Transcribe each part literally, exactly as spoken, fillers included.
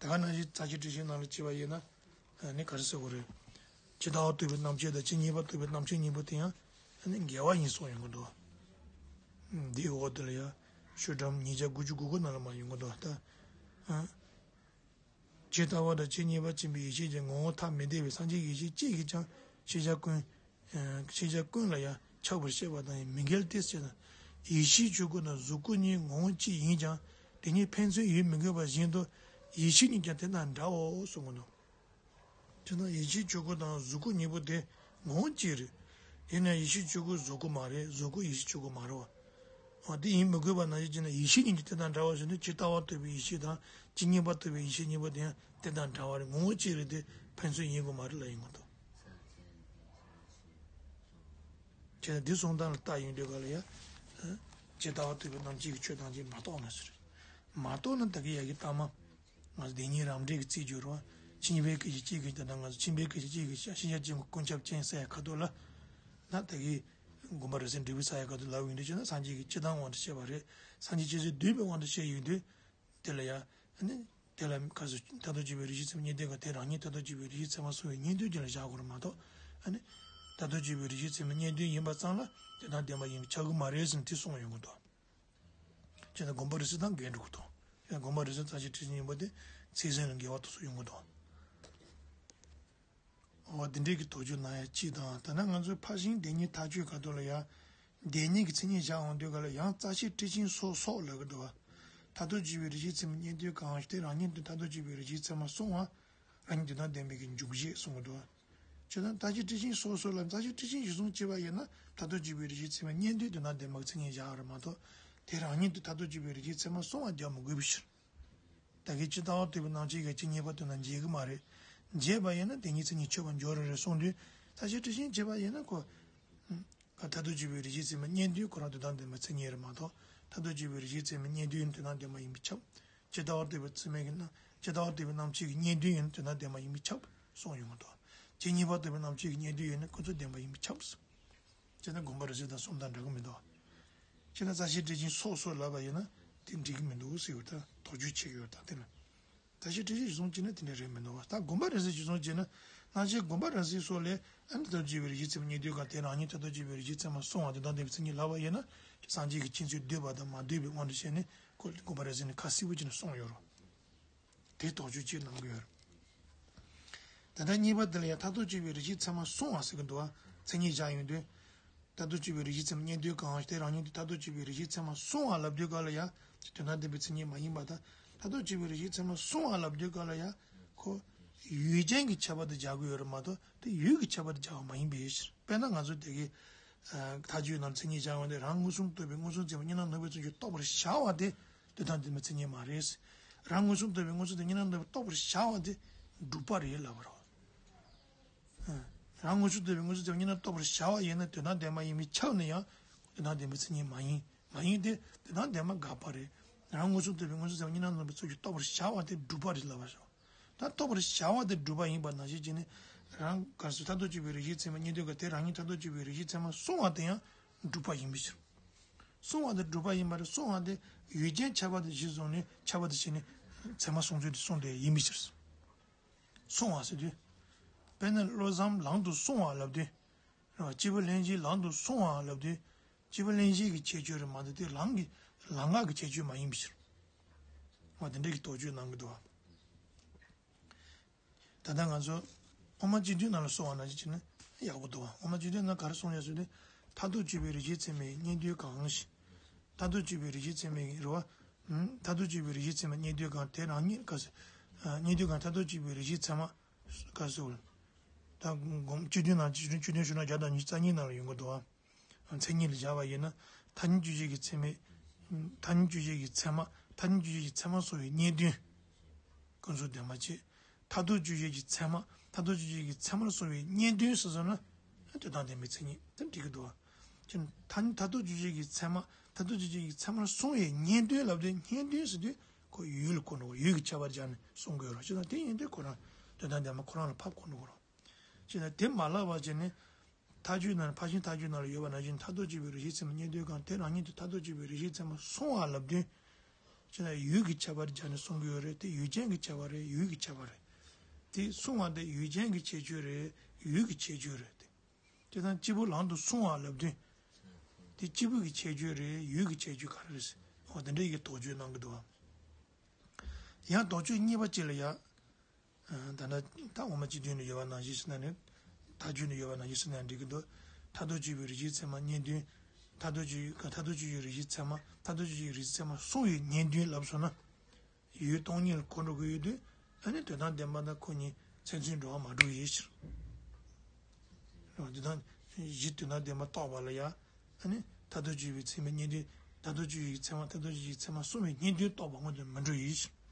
ད་ག་ནང་བཞིན་རྩ་ཤེ་ཊཱིཀ་ཆེན་ནང་ལ་བྱས་པ་ཡིན་ན་ནི་ག་རེ་ཟེར་དགོས་རེད། ཇི་ལྟ་བ་རྟོགས་པའི་རྣམ་བཅད་དང་ཇི་སྙེད་པ་རྟོགས་པའི་རྣམ་བཅད་གཉིས་པོ་དེ་ཡང་ནི་འགལ་བ་ཡིན་གསུངས་ཡོང་གི་འདུག་འདིའི་འོག་དེ་ལ་ཡང་ཤོག་གྲངས་ཉིས་བརྒྱ་དགུ་བཅུ་གོ་དགུ་ནང་ལ་མར་ཡོང་གི་འདུག་ད། ཇི་ལྟ་བ་དང་ཇི་སྙེད་པ་ཅེས་པའི་ཡེ་ཤེས་ཀྱི་ངོ་བོ་ཐ་མི་དད་པའི་སངས་རྒྱས་ཡེ་ཤེས་གཅིག་གིས་ཀྱང་ཤེས་བྱ་ཀུན། ཤེས་བྱ་ཀུན་ལ་ཡང་ཁྱབ་པར་བཤད་པ་དང་ཡང་མི་འགལ་ཏེ་ཞེ་ན། ཡེ་ཤེས་ཆོས་སྐུ་དང་གཟུགས་སྐུ་གཉིས་ངོ་བོ་གཅིག་ཡིན་ཀྱང་དེ་གཉིས་ཕན་ཚུན་ཡོད་མི་དགོས་པ་བཞིན་དུ་ཡེ་ཤེས་གཉིས་ཀྱང་དེ་དང་འདྲའོ་གསུངས་ཀྱི་འདུག་དེ་ན་ཡེ་ཤེས་ཆོས་སྐུ་དང་གཟུགས་སྐུ་གཉིས་པོ་དེ་ངོ་བོ་གཅིག་རེད། དེ་ན་ཡེ་ཤེས་ཆོས་སྐུ་གཟུགས་སྐུ་མ་རེད། གཟུགས་སྐུ་ཡེ་ཤེས་ཆོས་སྐུ་མ་རེད་བ། འོ་དེ་ཡིན་མི་དགོས་པ་ནང་བཞིན་བྱས་ན་ཡེ་ཤེས་གཉིས་ཀྱི་དེ་དང་འདྲ་བ་ཟེར་དུས་ཇི་ལྟ་བ་རྟོགས་པའི་ཡེ་ཤེས་དང་ཇི་སྙེད་པ་རྟོགས་པའི་ཡེ་ཤེས་གཉིས་པོ་དེ་ཡང་དེ་དང་འདྲ་བ་རེད། ངོ་བོ་གཅིག་རེད་དེ་ཕན་ཚུན་ཡིན་དགོས་མ་རེད་ལབ་ཡོང་གི་འདུག་བྱས་ན་འདི་གསུང་སྟངས་ལ་བལྟ་ཡོང་དུས་ག་ལ་ཡ། ཇི་ལྟ་བ་རྟོགས་པའི་རྣམ་བཅད་ཀྱི་ཆོས་ཐམས་ཅད་མ་རྟོགས་ན་ཟེར། མ་རྟོགས་ན་ད་གི་ཡ་གི་ལྟ་མ། ང་ཚོ་བདེན་གཉིས་རང་འགྲེལ་གྱི་རྩིས་བརྗོད་རོགས། ཕྱི་ཉིན་པའི་སྐད་ཆ་གཅིག་གིས་ད་ལྟ་ང་ཚོ་ཕྱི་པའི་སྐད་ཆ་གཅིག་གིས་ཤེས་བྱ་ཅན་གྱི་ཀུན་ཁྱབ་ཅན་ཟེར་ཡ་ཁ་ཐུག་ལ། ད་ད་གི་དགོངས་པ་རབ་གསལ་འབྲས་བུ་ཟེར་ཡ་ཁ་ཐུག་ལབ་ཡོང་དུས་བྱས་ན་སངས་རྒྱས་ཀྱི་སྤྱི་དང་དབང་དུ་བྱས་པ་རེད། སངས་རྒྱས་སྤྱི་གཙུག་བསྡུས་པའི་དབང་དུ་བྱས་ཡོང་དུས། དེ་ལ་ཡ། ཨ་ནི། དེ་ལ་ག་ཚོད་མཐར་ཐུག་དཔྱོད་པའི་རིགས་ཤེས་ཚད་མ་རྙེད་དོན་གང་དེ་རང་ཉིད་མཐར་ཐུག་དཔྱོད་པའི་རིགས་ཤེས་ཚད་མ་སོང་བའི་རྙེད་དོན་ཅན་ལ་བཞག་དགོས་རེད་མ་གཏོགས། ཨ་ནི། མཐར་ཐུག་དཔྱོད་པའི་རིགས་ཤེས་ཚད་མ་རྙེད་དོན་ཡིན་པ་ཙམ་ལ་དོན་དམ་བདེན་པ་ཡིན་པས་ཁྱབ་ཀྱི་མ་རེད་ཟེར་ནས་དེ་གསུངས་ཡོང་གི་འདུག་བྱས་ན་དགོངས་པ་རབ་གསལ་དང་འགལ་འགྲོ་གི་འདུག་བྱས་ན་དགོངས་པ་རབ་གསལ་རྩ་ཤེ་ཊཱིཀ་ཆེན་ཡིན་པ་དེ་ཚིག་ཟིན་ལ་འགལ་བ་དེ་ཚོ་ཡོང་གི་འདུག་འོ་དེ་འདྲའི་གི་དོགས་གཅོད་གནང་ཡ་གཅིག་དང་། ད་ནང་ང་ཚོའི་ཕར་ཕྱིན་བདེན་གཉིས་ཐག་གཅོད་ག་དུས་ལ་ཡང་བདེན་གཉིས་ཀྱི་མཚན་ཉིད་བཞག་འོང་དུས་ག་ལ་ཡང་རྩ་ཤེ་ཊཱིཀ་ཆེན་སོགས་སོགས་ལབ་གི་འདུག་བ། མཐར་ཐུག་དཔྱོད་པའི་རིགས་ཤེས་ཚད་མ་རྙེད་དོན་གང་ཞིག་དེ་རང་ཉིད་དུ་མཐར་ཐུག་དཔྱོད་པའི་རིགས་ཤེས་ཚད་མ་སོང་བ། རང་ཉིད་དོན་དམ་བདེན་པའི་གི་འཇུག་བྱེད་གསུང་གི་འདུག་བ། བྱས་ཙང་རྩ་ཤེ་ཊཱིཀ་ཆེན་སོགས་སོགས་ལ་རྩ་ཤེ་ཊཱིཀ་ཆེན་གཞིར་བཟུང་བྱས་པ་ཡིན་ན་མཐར་ཐུག་དཔྱོད་པའི་རིགས་ཤེས་ཚད་མ་རྙེད་དོན་དོན་དམ་བདེན་པ་གི་མཚན་ཉིད་བཞག་རེད་མ་གཏོགས། དེ་རང་ཉིད་དུ་མཐར་ཐུག་དཔྱོད་པའི་རིགས་ཤེས་ཚད་མ་སོང་བ་རྒྱག་མི་དགོས་པའི་ཕྱིར། ད་གིན་ཇི་ལྟ་བ་རྟོགས་པའི་རྣམ་བཅད་ཀྱིས་ཇི་སྙེད་པ་རྟོགས་ན་འཇལ་གི་མ་རེད། འཇལ་བ་ཡིན་ན་དེ་ཉིད་མཚན་ཉིད་ཆོད་པར་འགྱུར་རེད་གསུངས་དུས། རྩ་ཤེ་ཊཱིཀ་ཆེན་བྱས་པ་ཡིན་ན་ཁོ། མཐར་ཐུག་དཔྱོད་པའི་རིགས་ཤེས་ཚད་མ་རྙེད་དུས་ཁོ་རང་དོན་དམ་བདེན་པའི་མཚན་ཉིད་རེད་མ་གཏོགས། མཐར་ཐུག་དཔྱོད་པའི་རིགས་ཤེས་ཚད་མ་རྙེད་དུས་ཡིན་དོན་དམ་བདེན་པ་ཡིན་པས་ཁྱབ། ཇི་ལྟ་བ་རྟོགས་པའི་ཚད་མ་ཡིན་ན། ཇི་ལྟ་བ་རྟོགས་པའི་རྣམ་བཅད་ཀྱིས་རྙེད་དུས་ཡིན་དོན་དམ་བདེན་པ་ཡིན་པས་ཁྱབ་གསུངས་ཡོང་གི་འདུག་ཇི་སྙེད་པ་རྟོགས་པའི་རྣམ་བཅད་ཀྱིས་རྙེད་དུས་ཡིན་ན་ཀུན་རྫོབ་བདེན་པ་ཡིན་པས་ཁྱབ། བྱས་ན་དགོངས་པ་རབ་གསལ་དང་གསུམ་དང་འགྲིག་གི་མི་འདུག་བྱས་ན་རྩ་ཤེ་ཊཱིཀ་ཆེན་སོགས་སོགས་ལབ་པ་ཡིན་ན་དེ་འགྲིག་གི་མི་འདུག་ཟེར་བ་དང་དོགས་གཅོད་བྱེད་ཀྱི་ཡོད་དང་དེ་ལ། རྩ་ཤེ་ཊཱིཀ་ཆེན་གཞིར་བཟུང་བྱས་ན་དེ་འདྲ་རེད་མི་འདུག་བ། ད་དགོངས་པ་རབ་གསལ་གཞིར་བཟུང་བྱས་ན་སྣང་ཆེན་དགོངས་པ་རབ་གསལ་སོགས་ལས་ཨ་ནི་མཐར་ཐུག་དཔྱོད་པའི་རིགས་ཤེས་ཚད་མ་རྙེད་དོན་གང་དེ་རང་ཉིད་མཐར་ཐུག་དཔྱོད་པའི་རིགས་ཤེས་ཚད་མ་སོང་བ་དོན་དམ་བདེན་པའི་མཚན་ཉིད་ལབ་པ་ཡིན་ན་སངས་རྒྱས་ཀྱི་མཁྱེན་བརྩེ་འདོད་པ་དང་མ་འདོད་པའི་དབང་དུ་བྱས་ནས་ཁོ་དགོངས་པ་རབ་གསལ་ནས་ཁ་གསལ་པོ་བྱས་ནས་གསུངས་ཡོད་རེད། དེ་དོགས་གཅོད་ཅིག་གནང་གི་ཡོད་རེད། ད་ལྟ་གཉིས་པ་དེ་ལ་ཡང་མཐར་ཐུག་དཔྱོད་པའི་རིགས་ཤེས་ཚད་མ་སོང་བ་ཟེར་གི་འདུག་བ། མཚན་ཉིད་བཞག་ཡོང་དུས། མཐར་ཐུག་དཔྱོད་པའི་རིགས་ཤེས་ཚད་མ་རྙེད་དོན་གང་ཞིག་དེ་རང་ཉིད་དུ་མཐར་ཐུག་དཔྱོད་པའི་རིགས་ཤེས་ཚད་མ་སོང་བ་ལབ་དུས་ག་ལ་ཡང་དོན་དམ་བདེན་པའི་མཚན་ཉིད་མ་ཡིན་པ་དང་མཐར་ཐུག་དཔྱོད་པའི་རིགས་ཤེས་ཚད་མ་སོང་བ་ལབ་དུས་ག་ལ་ཡང་ཁོ་ཡུལ་ཅན་གྱི་ཁྱད་པར་དུ་སྦྱར་གི་ཡོད་རེད་མ་གཏོགས་དེ་ཡུལ་གྱི་ཁྱད་པར་དུ་སྦྱར་བ་མ་ཡིན་པའི་ཕྱིར། དཔེར་ན་ང་ཚོ་དེ་གའི་མཐའ་དཔྱོད་ནང་མཚན་ཉིད་སྦྱར་བ་དེ་རང་མངོན་སུམ་རྟོགས་པའི་མངོན་སུམ་ཚད་མ་གཉིས་སྣང་ནོར་བུའི་ཚུལ་གྱིས་རྟོགས་པར་བྱ་བ་དེ་དོན་དམ་བདེན་པའི་མཚན་ཉིད་མ་རེད། རང་མངོན་སུམ་རྟོགས་པའི་མངོན་སུམ་ཚད་མ་གཉིས་སྣང་ནོར་བུས་རྟོགས་པར་བྱ་བ་དེ་སྒྲུབ་པ་རེད་ལབ་པ་རེད། རང་མངོན་སུམ་རྟོགས་པའི་མངོན་སུམ་ཚད་མ་གཉིས་སྣང་རྟོགས་པར་བྱ་བ་ཡིན་ན་དོན་དམ་བདེན་པ་ཡིན་པས་ཁྱབ་ན་ཡང་དོན་དམ་བདེན་པའི་མཚན་ཉིད་མ་ཡིན། མ་ཡིན་ཏེ་དོན་དམ་བདེན་པ་དགག་པ་རེད། རང་མངོན་སུམ་རྟོགས་པའི་མངོན་སུམ་ཚད་མ་གཉིས་སྣང་ནོར་བུའི་ཚུལ་གྱིས་རྟོགས་པར་བྱ་བ་དེ་སྒྲུབ་པ་རེད་ལབ་པ་རེད། ད་རྟོགས་པར་བྱ་བ་དེ་སྒྲུབ་པ་ཡིན་པ་ནང་བཞིན་བྱས་ནས་རང་ག་སུ་མཐར་ཐུག་དཔྱོད་པའི་རིགས་ཤེས་ཚད་མ་རྙེད་དོན་གང་དེ་རང་ཉིད་མཐར་ཐུག་དཔྱོད་པའི་རིགས་ཤེས་ཚད་མ་སོང་བ་དེ་ཡང་སྒྲུབ་པ་ཡིན་པའི་ཕྱིར། སོང་བ་དེ་སྒྲུབ་པ་ཡིན་པ་རེད། སོང་བ་དེ་ཡུལ་ཅན་ཁྱད་པར་དུ་གཞིར་བཟུང་ནས་ཁྱད་པར་དུ་བྱས་ནས་ཚད་མ་སོང་ཚུལ་དེ་གསུངས་ཏེ་ཡིན་པའི་ཕྱིར། སོང་བ་ཟེར་དུས། དཔེར་ན་བློ་བཟང་ལམ་དུ་སོང་བ་ལབ་དུས། རེད་བ། སྐྱེས་བུ་ལྷན་སྐྱེས་ལམ་དུ་སོང་བ་ལབ་དུས། སྐྱེས་བུ་ལྷན་སྐྱེས་ཀྱི་ཁྱད་ཆོས་རེད་མ་གཏོགས་དེ་ལམ་གྱི་ལམ་ཁ་གི་ཁྱད་ཆོས་མ་ཡིན་པའི་ཕྱིར། བ་དེ་འདྲ་གི་དོགས་གཅོད་གནང་གི་འདུག་བ། ད་ལྟ་ང་ཚོ་དབུ་མ་སྤྱི་མཐུན་ནང་ལ་སོང་བ་ནང་བཞིན་བྱས་ན་ཡག་པོ་འདུག་བ། དབུ་མ་སྤྱི་མཐུན་ནང་ག་རེ་གསུངས་ཡོད་ཟེར་དུས། མཐར་ཐུག་དཔྱོད་པའི་རིགས་ཤེས་ཚད་མས་རྙེད་དོན་གང་ཞིག་མཐར་ཐུག་དཔྱོད་པའི་རིགས་ཤེས་ཚད་མས་རེད་བ། མཐར་ཐུག་དཔྱོད་པའི་རིགས་ཤེས་ཚད་མས་རྙེད་དོན་གང་དེ་རང་ཉིད་ག་ཟེར། རྙེད་དོན་གང་མཐར་ཐུག་དཔྱོད་པའི་རིགས་ཤེས་ཚད་མ། ག་ཟེར། ད་སྒོམ་སྤྱི་མཐུན་ནང་སྤྱི་མཐུན་སྤྱི་མཐུན་ཤོག་ན་བརྒྱ་དང་ཉི་ཤུ་རྩ་གཉིས་ནང་ལ་ཡོང་གི་འདུག་བ། མཚན་ཉིད་ལ་བཞག་པ་ཡིན་ན། ཐ་སྙད་དཔྱོད་བྱེད་ཀྱི་ཚད་མས། ཐ་སྙད་དཔྱོད་བྱེད་ཀྱི་ཚད་མ། ཐ་སྙད་དཔྱོད་བྱེད་ཀྱི་ཚད་མ་སོང་བའི་རྙེད་དོན། ཀུན་རྫོབ་བདེན་པ་བྱེད། མཐར་ཐུག་དཔྱོད་བྱེད་ཀྱི་ཚད་མ། མཐར་ཐུག་དཔྱོད་བྱེད་ཀྱི་ཚད་མ་ལ་སོང་བའི་རྙེད་དོན་ཟེར་སོང་ན། དོན་དམ་བདེན་པའི་མཚན་ཉིད་དེ་འགྲིག་གི་འདུག་བ། ཅེས་ཐ་མཐར་ཐུག་དཔྱོད་བྱེད་ཀྱི་ཚད་མ། མཐར་ཐུག་དཔྱོད་བྱེད་ཀྱི་ཚད་མ་ལ་སོང་བའི་རྙེད་དོན་ལབ་དུས་རྙེད་དོན་ཟེར་དུས་ཁོ་ཡུལ་ལ་གོ་འགྲོ་གི་རེད། ཡུལ་གྱི་ཁྱད་པར་སྦྱར་ནས་གསུང་གི་ཡོད་རེད། ཅེས་ན་དེ་ཡིན་དུས་ཁོ་རང་དོན་དམ་བདེན་པ་ཁོ་རང་ལ་ཕབ་གོ་འགྲོ་གི་རེད། ཅེས་ན་དེ་མ་ལབ་པ་བྱས་ནས། མཐའ་དཔྱོད་ནང་ཕར་ཕྱིན་མཐའ་དཔྱོད་ནང་ལ་ཡོད་པ་ནང་བཞིན་མཐར་ཐུག་དཔྱོད་པའི་རིགས་ཤེས་ཚད་མ་རྙེད་དོན་གང་དེ་རང་ཉིད་དུ་མཐར་ཐུག་དཔྱོད་པའི་རིགས་ཤེས་ཚད་མ་སོང་བ་ལབ་དུས། བྱས་ན་ཡུལ་གྱི་ཁྱད་པར་སྦྱར་ནས་གསུང་གི་ཡོད་རེད། དེ་ཡུལ་ཅན་གྱི་ཁྱད་པར་རེད། ཡུལ་གྱི་ཁྱད་པར་རེད། དེ་གསུང་བ་དེ་ཡུལ་ཅན་གྱི་ཁྱད་ཆོས་རེད། ཡུལ་གྱི་ཁྱད་ཆོས་རེད་དེ། དེ་དང་སྐྱེས་བུ་ལམ་དུ་སོང་བ་ལབ་དུས། དེ་སྐྱེས་བུ་གི་ཁྱད་ཆོས་རེད། ཡུལ་གྱི་ཁྱད་ཆོས་ག་རེ་རེད། འོ་དེ་འདྲ་ཡི་དོགས་གཅོད་གནང་གི་འདུག་བ། ཡང་དོགས་གཅོད་གཉིས་པ་གཅིག་ལ་ཡ། ད་ལྟ་ད་འོག་མ་སྤྱི་དོན་དུ་ཡོད་པ་ནང་བཞིན་ཟེར་ན་ནི། མཐའ་དཔྱོད་དུ་ཡོད་པ་ནང་བཞིན་ཟེར་ན་འགྲིག་གི་འདུག་མཐར་ཐུག་དཔྱོད་པའི་རིགས་ཤེས་ཚད་མ་གཉིས་ལྡན། མཐར་ཐུག་དཔྱོད་མཐར་ཐུག་དཔྱོད་པའི་རིགས་ཤེས་ཚད་མ་མཐར་ཐུག་དཔྱོད་པའི་རིགས་ཤེས་ཚད་མ་གསུང་བའི་གཉིས་ལྡན་ལབ་སོང་ན། ཡུལ་སྟོང་ཉིད་ལ་གོ་འགྲོ་གི་ཡོད་དུས། ཨ་ནི་དོན་དམ་བདེན་པ་དང་ཁོ་གཉིས་མཚན་མཚོན་འགྲོ་བ་མ་འགྲོ་ཡིན་ཕྱིར། རེད་བ། འདི་དང་གཞི་དོན་དམ་བདེན་པ་རྟོགས་པ་ལ་ཡ། ཨ་ནི་མཐར་ཐུག་དཔྱོད་པའི་ཚད་མའི་གཉིས་ལྡན། མཐར་ཐུག་དཔྱོད་པའི་ཚད་མ་མཐར་ཐུག་དཔྱོད་པའི་ཚད་མ་གསུང་བའི་གཉིས་ལྡན་རྟོགས་པ་སྔོན་དུ་མི་འགྲོ་ཡིན་ཕྱིར།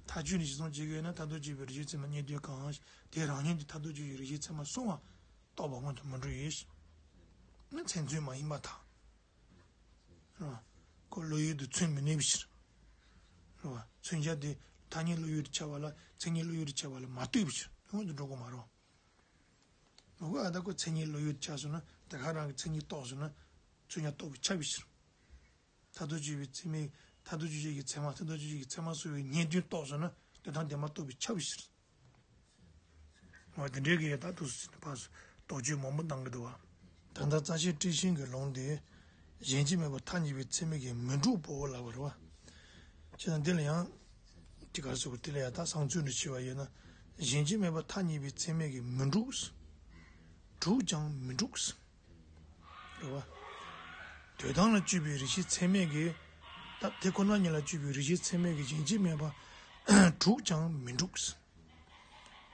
མཐའ་དཔྱོད་ནས་གཞི་བཟུང་བྱེད་ཀྱི་ཡོད་ན་མཐར་ཐུག་དཔྱོད་པའི་རིགས་ཤེས་ཚད་མ་གཉིས་ལྡན་གང་། དེ་རང་ཉིད་དུ་མཐར་ཐུག་དཔྱོད་པའི་རིགས་ཤེས་ཚད་མ་གསུང་བ་རྟོགས་པ་སྔོན་དུ་མི་འགྲོ་ཡིན་ཕྱིར། ཨ་ནི་མཚན་མཚོན་མ་ཡིན་པར་ཐལ། རེད་བ། ཁོ་བློ་ཡུལ་དུ་མཚོན་མི་ནུས་པའི་ཕྱིར། རེད་བ། མཚོན་བྱ་དེ་ཐ་སྙད་བློ་ཡུལ་དུ་ཁྱབ་པ་ལ་མཚན་ཉིད་བློ་ཡུལ་དུ་ཁྱབ་པ་ལ་མ་ལྟོས་པའི་ཕྱིར་སྔོན་དུ་འགྲོ་དགོས་མ་རེད་བ། ངོ་བོ་ཨ་ད་ཁོ་མཚན་ཉིད་བློ་ཡུལ་དུ་ཁྱབ་སོང་ན་དེ་ག་རང་གི་མཚན་ཉིད་རྟོགས་སོང་ན་མཚོན་བྱ་རྟོགས་པས་ཁྱབ་པའི་ཕྱིར། མཐར་ཐུག་དཔྱོད་པའི་ཚད་མས་མཐར་ཐུག་དཔྱོད་པའི་ཚད་མ་མཐར་ཐུག་དཔྱོད་པའི་ཚད་མ་གསུང་བའི་གཉིས་ལྡན་རྟོགས་སོང་ན་དོན་དམ་བདེན་པ་རྟོགས་པས་ཁྱབ་པའི་ཕྱིར། འོ་དེ་འདྲའི་གི་ད་དུ་ཕར་དོགས་གཅོད་མང་པོ་གནང་གི་འདུག་བ། ད་ལྟ་རྩ་ཤེ་ཊཱིཀ་ཆེན་གྱི་ལུང་དེ། གཞན་གྱིས་སྨྲས་པ་ཐ་སྙད་པའི་ཚད་མས་ཀྱང་མི་འགྲུབ་པོ་ལབ་པ་རེད་བ། བྱས་ན་འདི་ལ་ཡང་། དེ་ག་རེ་ཟེར་དགོས། དེ་ལ་ཡང་ད་བསམ་ཚུལ་འདྲ་བྱས་པ་ཡིན་ན། གཞན་གྱིས་སྨྲས་པ་ཐ་སྙད་པའི་ཚད་མས་ཀྱང་མི་འགྲུབ། གྲུབ་ཀྱང་མི་འགྲུབ། རེད་བ། དོན་དམ་ལ་དཔྱོད་པའི་རིགས་ཤེས་ཚད་མས་ཀྱིས། ད་དེ་ཁོ་ན་ཉིད་ལ་དཔྱོད་པའི་རིགས་ཤེས་ཚད་མས་ཀྱིས་གཞན་གྱིས་སྨྲས་པ། གྲུབ་ཀྱང་མི་འགྲུབ།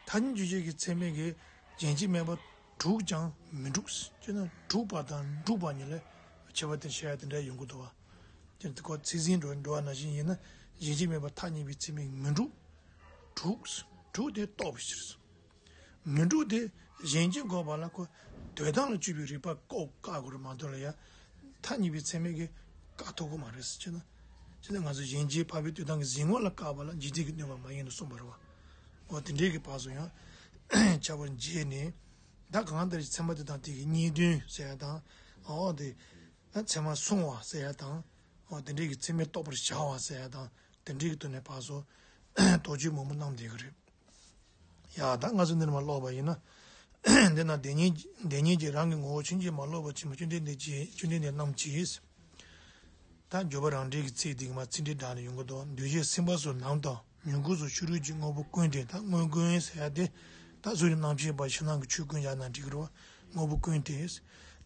ཐ་སྙད་དཔྱོད་བྱེད་ཀྱི་ཚད་མས་ཀྱིས་གཞན་གྱིས་སྨྲས་པ་གྲུབ་ཀྱང་མི་འགྲུབ། ཅེ་ན་གྲུབ་པ་དང་འགྲུབ་པ་གཉིས་ལ་ཁྱད་པར་དེ་བཤད་ཡ་དེ་འདྲ་ཡོང་གི་འདུག་བ། དེ་ཁོ་ཚིག་ཟིན་འགྲོ་འགྲོ་བ་ནང་བཞིན་ཡིན་ན་གཞན་གྱིས་སྨྲས་པ་ཐ་སྙད་པའི་ཚད་མས་མི་འགྲུབ། གྲུབ། གྲུབ་དེ་རྟོགས་པའི་ཕྱིར། མི་འགྲུབ་དེ་གཞན་གྱིས་འགོག་པ་ལ་ཁོ་དོན་དམ་ལ་དཔྱོད་པའི་རིགས་པ་བཀག་དགོས་རེད་མ་གཏོགས་ལ་ཡ། ཐ་སྙད་པའི་ཚད་མས་ཀྱིས་བཀག་ཐུབ་ཀྱི་མ་རེད་ཟེར་ན། ཅེ་ན་ང་ཚོ་གཞན་གྱིས་འཕགས་པའི་དོན་དམ་གྱི་གཟིགས་ངོ་ལ་བཀག་པ་ལ་འཇིག་རྟེན་གྱི་གནོད་པ་མ་ཡིན་ནོ་གསུངས་པ་རེད་བ། འོ་དེ་འདྲའི་གི་བར་སུ་ཡང་ཁྱད་པར་འབྱེད་ནས། ད་གང་ལྟར་ཚད་མ་དེ་དང་དེ་གི་གཉིས་ལྡན་ཟེར་ཡ་དང་། འོ་དེ། ཚད་མ་བསྲུང་བ་ཟེར་ཡ་དང་། འོ་དེ་འདྲའི་གི་ཚད་མས་རྟོགས་པར་བྱ་བ་ཟེར་ཡ་དང་དེ་འདྲའི་གི་ཐོག་ནས་བར་སུ་དོགས་གཅོད་མང་པོ་གནང་བསྡད་ཀྱི་རེད། ཡ་ད་ང་ཚོ་འདི་ནས་མར་ཀློག་པ་ཡིན་ན། འདི་ན་བདེན་གཉིས་བདེན་གཉིས་ཀྱིས་རང་གི་ངོ་བོ་ཕྱིན་ཆད་མ་ལོག་པར་བྱེད་པ་བཅོམ་ལྡན་འདས་ཀྱིས་བཅོམ་ལྡན་འདས་རྣམས་ཀྱིས། ད་འཇུག་པ་རང་འགྲེལ་གྱི་ཚིག་འདི་གི་མར་ཚིག་འགྲེལ་སྒྲ་ནས་ཡོང་གི་འདུག་འདུས་བྱས་སེམས་དཔའ་སོགས་ནམ་དང་མྱུ་གུ་སོགས་ཕྱི་རོལ་གྱི་དངོས་པོ་ཀུན་ཏེ། ད་དངོས་ཀུན་ཟེར་ཡ་དེ། ད་གཟུགས་ཀྱི་རྣམ་ཤེས་པ་ཕྱི་ནང་གི་ཆོས་ཀུན་སྦྱར་ན་འགྲིག་གི་རེད་བ། དངོས་པོ་ཀུན་ཏེ།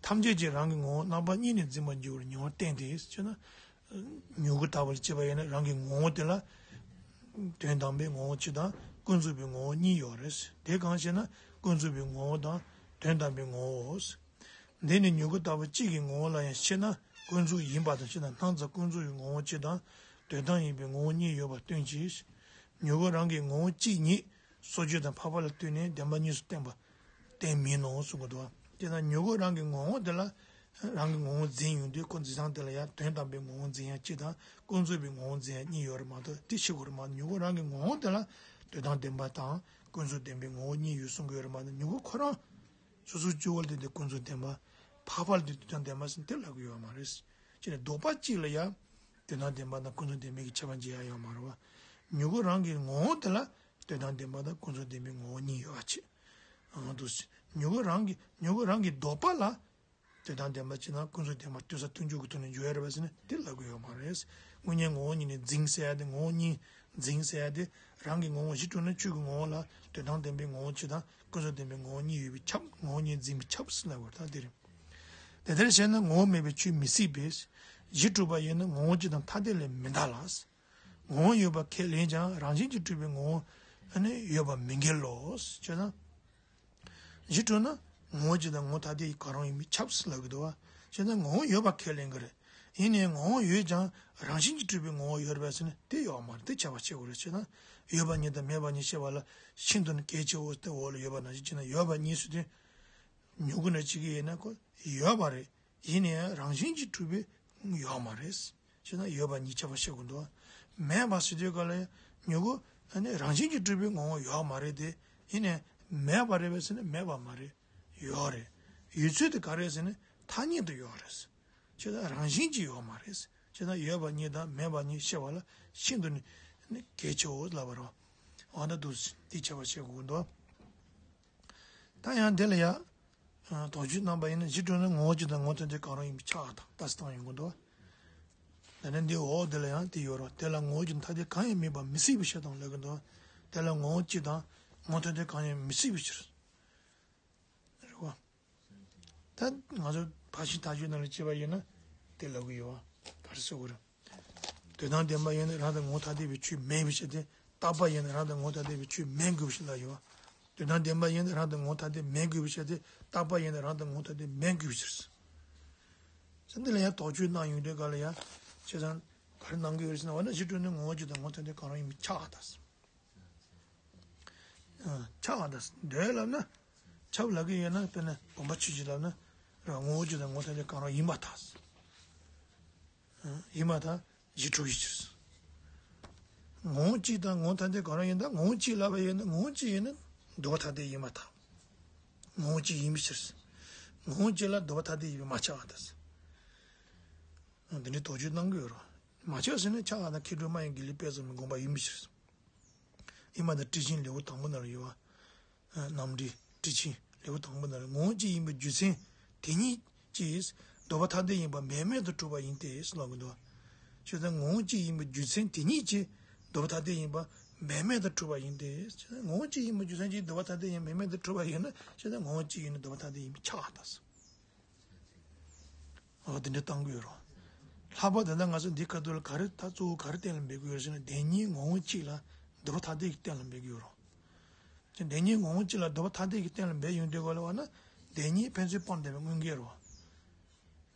ཐམས་ཅད་ཀྱིས་རང་གི་ངོ་བོ་རྣམ་པ་གཉིས་ནས་འཛིན་པར་འགྱུར་བར་ཉེ་བར་བསྟན་ཏེ་ཟེར་ན། མྱུ་གུ་ལྟ་བུར་བྱས་པ་ཡིན་ན་རང་གི་ངོ་བོ་དེ་ལ། དོན་དམ་པའི་ངོ་བོ་གཅིག་དང་ཀུན་རྫོབ་པའི་ངོ་བོ་གཉིས་ཡོད་རེད། དེ་གང་ཞེ་ན་ཀུན་རྫོབ་པའི་ངོ་བོ་དང་དོན་དམ་པའི་ངོ་བོའོ། འདི་ནི་མྱུ་གུ་ལྟ་བུ་གཅིག་གི་ངོ་བོ་ལ་ཡང་ཕྱེ་ན་ཀུན་རྫོབ་ཡིན་པ་དང་ཕྱེ་ན་སྣང་ཙམ་ཀུན་རྫོབ་ཀྱི་ངོ་བོ་གཅིག་དང་དོན་དམ་ཡིན་པའི་ངོ་བོ་གཉིས་ཡོད་པར་སྟོན་གྱི། མྱུ་གུ་རང་གི་ངོ་བོ་གཅིག་ཉིད་སོ་སྐྱེ་དང་འཕགས་པ་ལ་ལྟོས་ནས་བདེན་པ་གཉིས་སུ་བསྟན་པ། བསྟན་མིན་ནོ་གསུང་གི་འདུག་དེས་ན་མྱུ་གུ་རང་གི་ངོ་བོ་དེ་ལ་རང་གི་ངོ་བོ་འཛིན་ཡོང་དུས་ཁོ་འཛིན་སྟངས་དེ་ལ་ཡང་དོན་དམ་པའི་ངོ་བོ་འཛིན་ཡ་གཅིག་དང་ཀུན་རྫོབ་པའི་ངོ་བོ་འཛིན་ཡ་གཉིས་ཡོད་རེད་མ་གཏོགས་དེ་ཤེས་དགོས་རེད་མ་གཏོགས་མྱུ་གུ་རང་གི་ངོ་བོ་དེ་ལ་དོན་དམ་བདེན་པ་དང་ཀུན་རྫོབ་བདེན་པའི་ངོ་བོ་གཉིས་ཡོད་གསུང་གི་ཡོད་རེད་མ་གཏོགས་མྱུ་གུ་ཁོ་རང་སོ་སོའི་སྤྱི་བོ་ལ་བརྟེན་ཏེ་ཀུན་རྫོབ་བདེན་པ། འཕགས་པ་ལ་བརྟེན་ཏེ་དོན་དམ་བདེན་པ་ཟེར་ན་དེ་ལབ་ཀྱི་ཡོད་མ་རེད། ཅེས་ནས་ལྡོག་པ་གཅིག་ལ་ཡང་དོན་དམ་བདེན་པ་དང་ཀུན་རྫོབ་བདེན་པའི་གི་ཁྱད་པར་འབྱེད་ཡ་ཡོད་མ་རེད་བ། མྱུ་གུ་རང་གི་ངོ་བོ་དེ་ལ་དོན་དམ་བདེན་པ་དང་ཀུན་རྫོབ་བདེན་པའི་ངོ་བོ་གཉིས་ཡོད་པ་བྱས། ཨང་དུ། མྱུ་གུ་རང་གི་མྱུ་གུ་རང་གི་ལྡོག་པ་ལ། དོན་དམ་བདེན་པ་གཅིག་དང་ཀུན་རྫོབ་བདེན་པ་ལྟོས་ས་མཐུན་འཇུག་གི་ཐོག་ནས་འཇོག་ཡ་རེད་པ་ཟེར་ན་དེ་ལབ་ཀྱི་ཡོད་མ་རེད། དངོས་གཉིས་ངོ་བོ་ཉིད་ནས་འཛིན་ཟེར་ཡ་དེ་ངོ་བོ་གཉིས་འཛིན་ཟེར་ཡ་དེ་རང་གི་ངོ་བོ་གཞི་གྲུབ་ན་ཆོས་ཀྱི་ངོ་བོ་ལ་དོན་དམ་བདེན་པའི་ངོ་བོ་གཅིག་དང་ཀུན་རྫོབ་བདེན་པའི་ངོ་བོ་གཉིས་ཡོད་པས་ཁྱབ། ངོ་བོ་ཉིད་འཛིན་པས་ཁྱབ་ཟེར་ལབ་པ་ད་དེ་རེད། དེ་ལྟར་བྱས་ན་ངོ་བོ་མེད་པའི་ཆོས་མི་སྲིད་པས། གཞི་གྲུབ་པ་ཡིན་ན་ངོ་བོ་གཅིག་དང་ཐ་དད་ལས་མི་འདའ་ལ། ངོ་བོ་ཡོད་པ་ཁས་ལེན་ཀྱང་རང་བཞིན་གྱིས་གྲུབ་པའི་ངོ་བོ་ནི་ཡོད་པ་མི་འགལ་ལོ། བྱས་ན། གཞི་གྲུབ་ན་ངོ་བོ་གཅིག་དང་ངོ་བོ་ཐ་དད་ཀྱི་ག་རང་ཡིན་མིན་ཁྱབ་ཟེར་ལབ་ཀྱི་འདུག་བ། བྱས་ན་ངོ་བོ་ཡོད་པ་ཁས་ལེན་གྱི་རེད། ཡིན་ནའི་ངོ་བོ་ཡོད་ཀྱང་རང་བཞིན་གྱིས་གྲུབ་པའི་ངོ་བོ་ཡོད་རེད་པས་ཟེར་ན་དེ་ཡོད་མ་རེད། དེ་ཁྱབ་པ་བྱེད་དགོས་རེད། བྱས་ན་ཡོད་པ་གཉིས་དང་མེད་པ་གཉིས་བཤད་པ་ལ་ཤིན་ཏུ་ནས་གལ་ཆེ་བོ་དེ་འོག་ལ་ཡོད་པ་ནང་བཞིན་བྱས་ན་ཡོད་པ་གཉིས་སུ་དེ་མྱུ་གུ་ནང་གཅིག་གི་ཡིན་ན་ཁོ་ཡོད་པ་རེད། ཡིན་ནའི་རང་བཞིན་གྱིས་གྲུབ་པའི་ཡོད་མ་རེད། བྱས་ན་ཡོད་པ་གཉིས་ཁྱབ་པ་བཤད་དགོས་འདུག་མེད་པ་ཟེར་དུས་ག་ལ་མྱུ་གུ་ནི་རང་བཞིན་གྱིས་གྲུབ་པའི་ངོ་བོ་ཡོད་མ་རེད་དེ། ཡིན་ནའི་མེད་པ་རེད་པས་ཟེར་ན་མེད་པ་མ་རེད། ཡོད་རེད། ཡོད་ཚུལ་དེ་ག་རེད་ཟེར་ན་ཐ་སྙད་དུ་ཡོད་རེད། བྱས་ཙང་རང་བཞིན་གྱིས་ཡོད་མ་རེད། བྱས་ཙང་ཡོད་པ་གཉིས་དང་མེད་པ་གཉིས་ཤེས་པ་ལ་ཤིན་ཏུ་ནི་གལ་ཆེའོ་ལབ་པ་རེད། འོ་ན་འདུག་སེ་འདི་ཁྱད་པར་ཕྱེ་དགོས་འདུག་ད་ཡང་དེ་ལ་ཡ། དོགས་གཅོད་གནང་པ་ཡིན་ན་གཞི་གྲུབ་ནི་ངོ་བོ་གཅིག་དང་ངོ་བོ་ཐ་དད་གང་རུང་ཡིན་པའི་ཆ་དང་ལྟ་སྟངས་ཡོང་གི་འདུག་ད་ནི་འདི་འོག་འདི་ལ་ཡང་དེ་ཡོད་རེད། དེ་ལ་ངོ་བོ་གཅིག་དང་ཐ་དད་གང་ཡང་མེད་པ་མི་སྲིད་པའི་ཕྱིར་དང་ལབ་ཀྱི་འདུག་དེ་ལ་ངོ་བོ་གཅིག་དང་ངོ་བོ་ཐ་དད་གང་ཡང་མི་སྲིད་པའི་ཕྱིར། རེད་བ། ད་ང་ཚོ་ཕར་ཕྱིན་ཐག་གཅོད་ནང་ལ་བྱས་པ་ཡིན་ན་དེ་ལབ་ཀྱི་ཡོད་བ། ག་རེ་ཟེར་དགོས་རེད། དོན་དམ་བདེན་པ་ཡིན་ན་རང་དང་ངོ་བོ་ཐ་དད་པའི་ཆོས་མེད་པའི་ཕྱིར་ཏེ། རྟག་པ་ཡིན་ན་རང་དང་ངོ་བོ་ཐ་དད་པའི་ཆོས་མེད་དགོས་པའི་ཕྱིར་ལབ་ཡོད་བ། དོན་དམ་བདེན་པ་ཡིན་ན་རང་དང་ངོ་བོ་ཐ་དད་མེད་དགོས་པའི་ཕྱིར་ཏེ། རྟག་པ་ཡིན་ན་རང་དང་ངོ་བོ་ཐ་དད་མེད་དགོས་པའི་ཕྱིར། ཟེར་འདི་ལ་ཡང་དོགས་གཅོད་གནང་ཡོང་དུས་ག་ལ་ཡང་བྱས་ཙང་ག་རེ་གནང་གི་ཡོད་རེད་ཟེར་ན། འོ་ན་གཞི་གྲུབ་ནི་ངོ་བོ་གཅིག་དང་ངོ་བོ་ཐ་དད་གང་རུང་ཡིན་པས་ཁྱབ་པར་ཐལ། ཁྱབ་པར་ཐལ། འདོད་ལབ་ན། ཁྱབ་ལབ་ཀྱི་ཡོད་ན་དཔེར་ན་བུམ་པ་ཆོས་ཅན་ལབ་ན། རང་ངོ་བོ་གཅིག་དང་ངོ་བོ་ཐ་དད་གང་རུང་ཡིན་པར་ཐལ། ཡིན་པར་ཐལ། གཞི་གྲུབ་ཀྱི་ཕྱིར། ངོ་བོ་གཅིག་དང་ངོ་བོ་ཐ་དད་གང་རུང་ཡིན་ད། ངོ་བོ་གཅིག་ལབ་པ་ཡིན་ན་ངོ་བོ་གཅིག་ཡིན་ན་ལྡོག་པ་ཐ་དད་ཡིན་པར་ཐལ། ངོ་བོ་གཅིག་ཡིན་པའི་ཕྱིར། ངོ་བོ་གཅིག་ལ་ལྡོག་པ་ཐ་དད་ཡིན་པས་མ་ཁྱབ་པར་ཐལ། འདི་འདྲའི་དོགས་གཅོད་གནང་གི་ཡོད་རེད། མ་ཁྱབ་ཟེར་ན་ཁྱབ་པ་དང་མཁས་གྲུབ་མ་ཡིན་དགེ་ལེགས་དཔལ་གསུམ་གྱི་དགོངས་པ་ཡིན་པའི་ཕྱིར། ཨེ་མ་དང་ཊཱིཀ་ཆེན་ལེའུ་དང་པོ་ནང་ལ་ཡོད་པ། རྣམ་འགྲེལ་ཊཱིཀ་ཆེན་ལེའུ་དང་པོ་ནང་ལ་ངོ་བོ་གཅིག་ཡིན་པའི་རྒྱུ་མཚན་དེ་ཉིད་ཀྱིས་ལྡོག་པ་ཐ་དད་ཡིན་པ་མེད་མེད་དུ་གྲུབ་པ་ཡིན་ཏེ་ཟེར་ལབ་ཀྱི་འདུག་བྱས་ཙང་ངོ་བོ་གཅིག་ཡིན་པའི་རྒྱུ་མཚན་དེ་ཉིད་ཀྱིས་ལྡོག་པ་ཐ་དད་ཡིན་པ་མེད་མེད་དུ་གྲུབ་པ་ཡིན་ཏེ། བྱས་ཙང་ངོ་བོ་གཅིག་ཡིན་པའི་རྒྱུ་མཚན་གྱིས་ལྡོག་པ་ཐ་དད་ཡིན་མེད་མེད་དུ་གྲུབ་པ་ཡིན་ན། བྱས་ཙང་ངོ་བོ་གཅིག་ཡིན་ན་ལྡོག་པ་ཐ་དད་ཡིན་པས་ཁྱབ་པར་ཐལ། འོ་དེ་འདྲ་གཏང་གི་ཡོད་རེད། ལྷག་པར་དུ་ད་ལྟ་ང་ཚོ་འདིའི་ཁ་ཐུག་ལ་ག་རེ་ད་གཙོ་བོ་ག་རེ་གཏན་ལ་འབེབས་ཀྱི་ཡོད་རེད་ཟེར་ན། བདེན་གཉིས་ངོ་བོ་གཅིག་ལ་ལྡོག་པ་ཐ་དད་ཀྱིས་གཏན་ལ་འབེབས་ཀྱི་ཡོད་རེད། བདེན་གཉིས་ངོ་བོ་གཅིག་ལ་ལྡོག་པ་ཐ་དད་ཀྱིས་གཏན་ལ་འབེབས་ཡོང་དུས་ག་ལ་བ་ན། བདེན་གཉིས་ཕན་ཚུན་སྤངས་བསྡད་པའི་དངོས་འགལ་རེད་བ།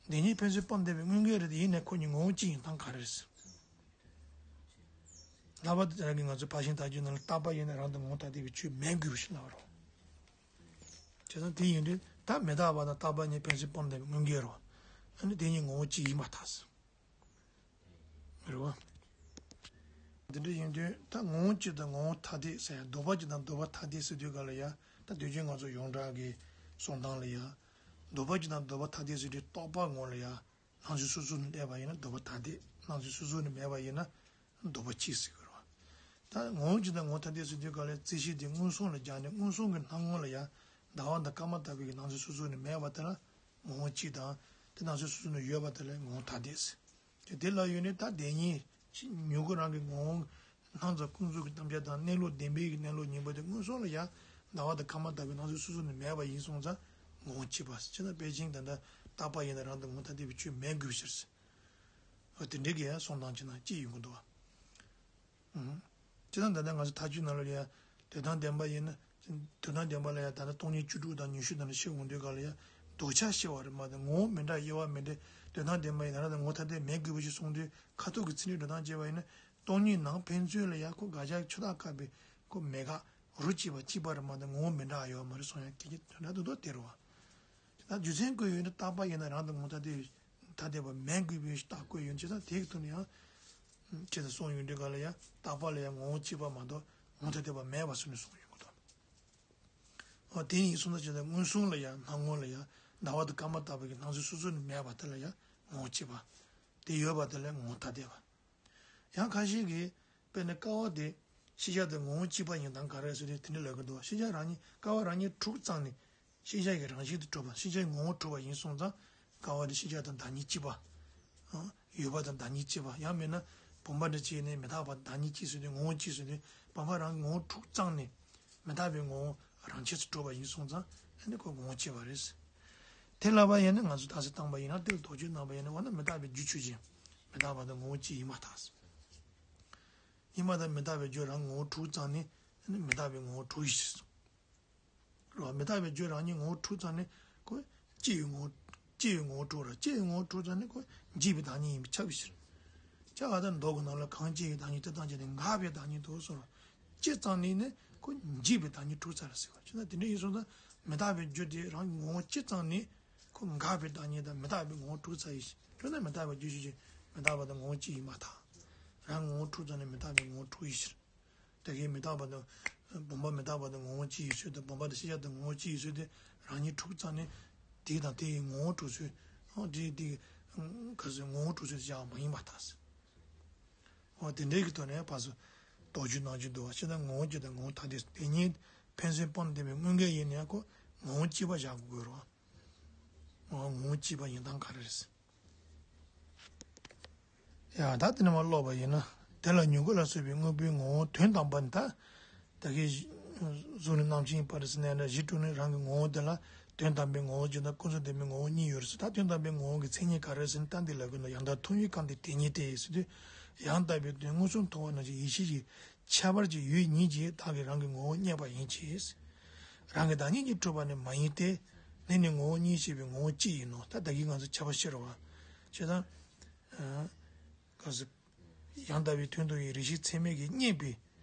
བདེན་གཉིས་ཕན་ཚུན་སྤངས་བསྡད་པའི་དངོས་འགལ་རེད་དེ། ཡིན་ནའི་ཁོ་གཉིས་ངོ་བོ་གཅིག་ཡིན་སྟངས་ག་རེ་རེད་ཟེར། ལྷག་པར་དུ་ད་གིན་ང་ཚོ་ཕར་ཕྱིན་ཐག་གཅོད་ནང་ལ་རྟག་པ་ཡིན་ན་རང་དང་ངོ་བོ་ཐ་དད་པའི་ཆོས་མེད་དགོས་པའི་ཕྱིར་ལབ་པ་རེད། བྱས་ཙང་དེ་ཡིན་དུས་ད་མི་རྟག་པ་དང་རྟག་པ་གཉིས་ཕན་ཚུན་སྤངས་བསྡད་པའི་དངོས་འགལ་རེད་བ། ཨ་ནི་དེ་གཉིས་ངོ་བོ་གཅིག་ཡིན་པར་ཐལ་ཟེར། རེད་བ། འདི་འདྲ་ཡིན་དུས་ད་ངོ་བོ་གཅིག་དང་ངོ་བོ་ཐ་དད་ཟེར་ཡ། ལྡོག་པ་གཅིག་དང་ལྡོག་པ་ཐ་དད་ཟེར་དུས་ག་ལ་ཡ། ད་དུས་རྒྱུན་ང་ཚོ་ཡོངས་གྲགས་ཀྱི་གསུང་སྟངས་ལ་ཡ། ལྡོག་པ་གཅིག་དང་ལྡོག་པ་ཐ་དད་ཟེར་དུས་རྟོག་པ་ངོ་ལ་ཡ། སྣང་ཚུལ་སོ་སོ་ནས་བལྟས་པ་ཡིན་ན་ལྡོག་པ་ཐ་དད། སྣང་ཚུལ་སོ་སོ་ནས་མེད་པ་ཡིན་ན་ལྡོག་པ་གཅིག་ཟེར་གྱི་རེད་བ། ད་ངོ་བོ་གཅིག་དང་ངོ་བོ་ཐ་དད་ཟེར་དུས་ག་ལ་རྩིས་གཞི་དེ་མངོན་སུམ་ལ་སྦྱར་ནས། མངོན་སུམ་གྱི་སྣང་ངོ་ལ་ཡང་ཟླ་བ་དང་སྐར་མ་ལྟ་བུའི་སྣང་ཚུལ་སོ་སོ་ནས་མེད་པ་དེ་ལ་ངོ་བོ་གཅིག་དང་། དེ་སྣང་ཚུལ་སོ་སོ་ནས་ཡོད་པ་དེ་ལ་ངོ་བོ་ཐ་དད་ཟེར། དེ་དེ་ལ་ཡོད་ནས་ད་བདེན་གཉིས་ཉིད་ཀྱིས་རང་གི་ངོ་བོ་སྣང་ཙམ་ཀུན་རྫོབ་ཀྱི་རྣམ་གཞག་དང་གནས་ལུགས་བདེན་པའི་གི་གནས་ལུགས་གཉིས་པོ་དེ་མངོན་སུམ་ལ་ཡང་ཟླ་བ་དང་སྐར་མ་ལྟ་བུའི་སྣང་ཚུལ་སོ་སོ་ནས་མེད་པ་ཡིན་སོང་ཙང་ངོ་བོ་གཅིག་པ་ཟེར། བྱས་ན་དཔེ་ཅན་ད་ལྟ་རྟག་པ་ཡིན་ན་རང་དང་ངོ་བོ་ཐ་དད་པའི་ཆོས་མེད་དགོས་ཕྱིར་ཟེར། འོ་དེ་འདྲའི་གི་ཡང་གསུང་སྟངས་ཅིག་ནང་སྐྱེས་ཡོང་གི་འདུག་བ། ཨང་། སྤྱིར་བཏང་ད་ལྟ་ང་ཚོ་ཐག་གཅོད་ནང་ལ་ཡ། དོན་དམ་བདེན་པ་ཡིན་ན། དོན་དམ་བདེན་པ་ལ་ཡ་ད་ལྟ་སྟོང་ཉིད་བཅུ་དྲུག་དང་ཉི་ཤུ་དང་ནི་ཤེས་འོང་དུས་ག་ལ་ཡ། ལྡོག་ཆ་ཤེས་པ་རེད་མ་གཏོགས་ངོ་བོ་མི་འདྲ་དབྱེ་བ་མི་འདྲ། དོན་དམ་བདེན་པ་ཡིན་ན་རང་དང་ངོ་བོ་ཐ་དད་མེད་དགོས་པ་ཞིག་གསུངས་དུས་ཁ་ཐུག་གི་ཚིག་འགྲེལ་འགྲོ་སྟངས་བྱས་པ་ཡིན་ན། སྟོང་ཉིད་ནང་ཕན་ཚུན་ལ་ཡ་ཁོ་དགག་བྱ་ཆུ་ཐག་བཀག་པའི་ཁོ་མེད་དགག་རོ་གཅིག་པ་གཅིག་པ་རེད་མ་གཏོགས་ངོ་བོ་མི་འདྲ་ཡོད་མ་རེད་གསུང་ཡ་སྐད་ཆ་དོན་དག་ཏུ་ཏོ་དེ་རེད་བ། ད་རྒྱུ་མཚན་བཀོད་ཡོད་ན་རྟག་པ་ཡིན་ན་རང་དང་ངོ་བོ་ཐ་དད་ཐ་དད་པ་མེད་དགོས་པའི་རྟགས་བཀོད་ཡོད་ན། བྱས་ཙང་དེ་གི་ཐོག་ནས་ཡང་ཅི་ལྟར་གསུངས་ཡོང་དུས་ག་ལ་ཡང་རྟག་པ་ལ་ཡང་ངོ་བོ་གཅིག་པ་མ་གཏོགས་ངོ་བོ་ཐ་དད་པ་མེད་པ་ཟེར་ནས་གསུངས་ཡོང་གི་འདུག་འོ་དེ་ཡིན་སོང་ཙང་བྱས་ཙང་མངོན་སུམ་ལ་ཡང་སྣང་ངོ་ལ་ཡང་ཟླ་བ་དང་སྐར་མ་ལྟ་བུ་གི་སྣང་ཚུལ་སོ་སོ་ནས་མེད་པ་དེ་ལ་ཡང་ངོ་བོ་གཅིག་པ། དེ་ཡོད་པ་དེ་ལ་ངོ་བོ་ཐ་དད་པ། ཡང་ཁ་ཤས་ཀྱིས་དཔེར་ན་ཀ་བ་དེ་ཤེས་བྱ་དང་ངོ་བོ་གཅིག་པ་ཡིན་སྟངས་ག་རེ་ཟེར་ཏེ་དེ་འདྲ་ལབ་ཀྱི་འདུག་ཤེས་བྱ་རང་ཉིད་ཀ་བ་རང་ཉིད་དྲུག་ཙམ་ནས་ཤེས་བྱ་ཡི་རང་བཞིན་དུ་གྲུབ་པ། ཤེས་བྱ་ཡི་ངོ་བོ་གྲུབ་པ་ཡིན་སོང་ཙང་ཀ་བ་དེ་ཤེས་བྱ་དང་བདག་ཉིད་གཅིག་པ། ཡོད་པ་དང་བདག་ཉིད་གཅིག་པ། ཡང་མིན་ན་བུམ་པ་འདྲ་བྱས་ནས་མི་རྟག་པ་བདག་ཉིད་གཅིག་ཟེར་དུས་ངོ་བོ་གཅིག་ཟེར་དུས་བུམ་པ་རང་ངོ་བོ་དྲུག་ཙམ་ནས་མི་རྟག་པའི་ངོ་བོ་རང་ཆས་སུ་གྲུབ་པ་ཡིན་སོང་ཙང་ཨ་ནི་ཁོ་ངོ་བོ་གཅིག་པ་རེད། དེ་ལབ་པ་ཡིན་ན་ང་ཚོ་རྟགས་གསལ་བཏང་པ་ཡིན་ན། དེ་ལ་དོགས་གཅོད་གནང་པ་ཡིན་ན། འོ་ན་མི་རྟག་པའི་རྒྱུ་ཆོས་ཅན། མི་རྟག་པ་དང་ངོ་བོ་གཅིག་ཡིན་པར་ཐལ། ཡིན་པ་དང་མི་རྟག་པའི་རྒྱུ་རང་ངོ་བོ་དྲུག་ཙམ་ནི་མི་རྟག་པའི་ངོ་བོ་དྲུག་ཡིན་ཕྱིར། རོ། མི་རྟག་པའི་རྒྱུ་རང་ཉིད་ངོ་བོ་དྲུག་ཙམ་ནི་ཁོ་སྐྱེ་བའི་ངོ་བོ། སྐྱེ་བའི་ངོ་བོ་དྲུག་ར། སྐྱེ་བའི་ངོ་བོ་དྲུག་ཙམ་ནི་ཁོ་འཇིག་པའི་བདག་ཉིད་ཡིན་པས་ཁྱབ་པའི་ཕྱིར། ཁྱབ་པ་དང་མདོ་གི་ནང་ལ་གང་སྐྱེ་བའི་བདག་ཉིད་དེ་དང་བཅས་ཏེ་འགག་པའི་བདག་ཉིད་དོ་གསུངས་རོ། སྐྱེ་ཙམ་ནི་ནི་ཁོ་འཇིག་པའི་བདག་ཉིད་དྲུག་ཙམ་རེད་ཟེར་བ། བྱས་ན་དེ་འདྲ་ཡིན་སོང་ཙང་མི་རྟག་པའི་རྒྱུ་དེ་རང་ངོ་བོ་སྐྱེ་ཙམ་ནི་ཁོ་འགག་པའི་བདག་ཉིད་དང་མི་རྟག་པའི་ངོ་བོ་དྲུག་ཙམ་ཡིན་ཕྱིར། བྱས་ན་མི་རྟག་པའི་རྒྱུ་ཆོས་ཅན། མི་རྟག་པ་དང་ངོ་བོ་གཅིག་ཡིན་པར་ཐལ། རང་ངོ་བོ་དྲུག་ཙམ་ནི་མི་རྟག་པའི་ངོ་བོ་དྲུག་ཡིན་ཕྱིར། དེ་གའི་མི་རྟག་པ་དང་། བུམ་པ་མི་རྟག་པ་དང་ངོ་བོ་གཅིག་ཡིན་ཚུལ་དང་། བུམ་པ་དང་ཤེས་བྱ་དང་ངོ་བོ་གཅིག་ཡིན་ཚུལ་དེ་རང་ཉིད་དྲུག་ཙམ་ནི་དེ་དང་དེ་ཡི་ངོ་བོ་དྲུག་ཚུལ། ཨང་། དེ་དེ་ ག་ཟེར་ངོ་བོ་གྲུབ་ཚུལ་བཞག་པ་མ་ཡིན་པར་ཐལ། འོ་དེ་འདྲའི་གི་ཐོག་ནས་ཕར་ཚུར་དོགས་གཅོད་གནང་རྒྱུ་འདུག་བ། བྱས་ཙང་ངོ་བོ་གཅིག་དང་ངོ་བོ་ཐ་དད་དེ་གཉིས་ཕན་ཚུན་སྤངས་བསྟན་པའི་དངོས་འགལ་ཡིན་ན་ཡང་ཁོ་ངོ་བོ་གཅིག་པ་བཞག་དགོས་རེད་བ། ངོ་བོ་གཅིག་པ་ཡིན་སྟངས་ག་རེ་རེད། ཡང་ད་དེ་ནས་མར་ཀློག་པ་ཡིན་ན། དེ་ལ་མྱུ་གུ་ལ་སོགས་པའི་དངོས་པོའི་ངོ་བོ་དོན་དམ་པ་ནི་ད། ད་གིན་གཟུགས་ནི་རྣམ་མཁྱེན་པ་རེད་ཟེར་ནས་ན་གཞི་གྲུབ་ནས་རང་གི་ངོ་བོ་དེ་ལ་དོན་དམ་པའི་ངོ་བོ་གཅིག་དང་ཀུན་རྫོབ་བདེན་པའི་ངོ་བོ་གཉིས་ཡོད་རེད་ཟེར། ད་དོན་དམ་པའི་ངོ་བོ་གི་མཚན་ཉིད་ག་རེ་ཟེར་ན་ད་འདི་ལ་ཀུན་ཏུ་ཡང་དག་མཐོང་བའི་གང་དེ་དེ་ཉིད་དེ་ཟེར་དུས། ཡང་དག་པའི་དོན་མངོན་སུམ་མཐོང་བ་ནང་བཞིན་ཡེ་ཤེས་ཀྱི་ཁྱད་པར་གྱི་ཡུལ་ཉིད་ཀྱིས་བདག་གིས་རང་གི་ངོ་བོ་རྙེད་པ་ཡིན་གྱི། རང་གི་བདག་ཉིད་ཀྱིས་གྲུབ་པ་ནི་མ་ཡིན་ཏེ། འདི་ནི་ངོ་བོ་གཉིས་ཤེས་པའི་ངོ་བོ་གཅིག་ཡིན་ནོ། ད་ད་གིན་ང་ཚོ་ཁྱད་པར་ཤེས་རོགས། བྱས་ཙང་། ག་ཟེར། ཡང་དག་པའི་དོན་མཐོང་བའི་རིགས་ཤེས་ཚད་མས་ཀྱིས་རྙེད་པའི་